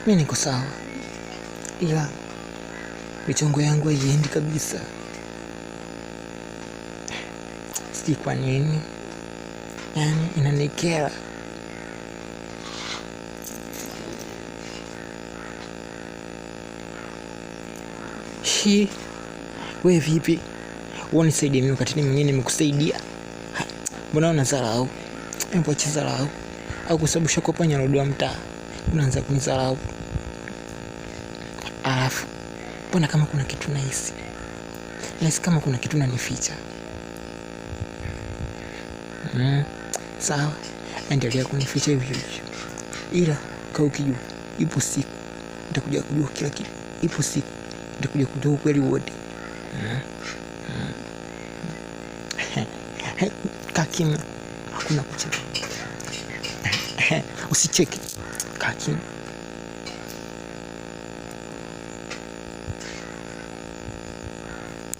Mi niko sawa, ila michongo yangu haiendi kabisa, sijui kwa nini, yaani inanikera. Hi, we vipi? Unisaidie mimi wakati mwingine nimekusaidia. Mbona unadharau? Hebu acha dharau. Au kwa sababu ushakuwa nyarodo wa mtaa unaanza kunidharau. Alafu mbona kama kuna kitu nahisi, nahisi kama kuna kitu nanificha. Sawa, endelea kunificha hivyo hivyo, ila kaa ukijua, ipo siku nitakuja kujua kila kitu. Ipo siku nitakuja kujua ukweli wote. Kaa kimya, hakuna kucheka. Usicheke, kaa kimya.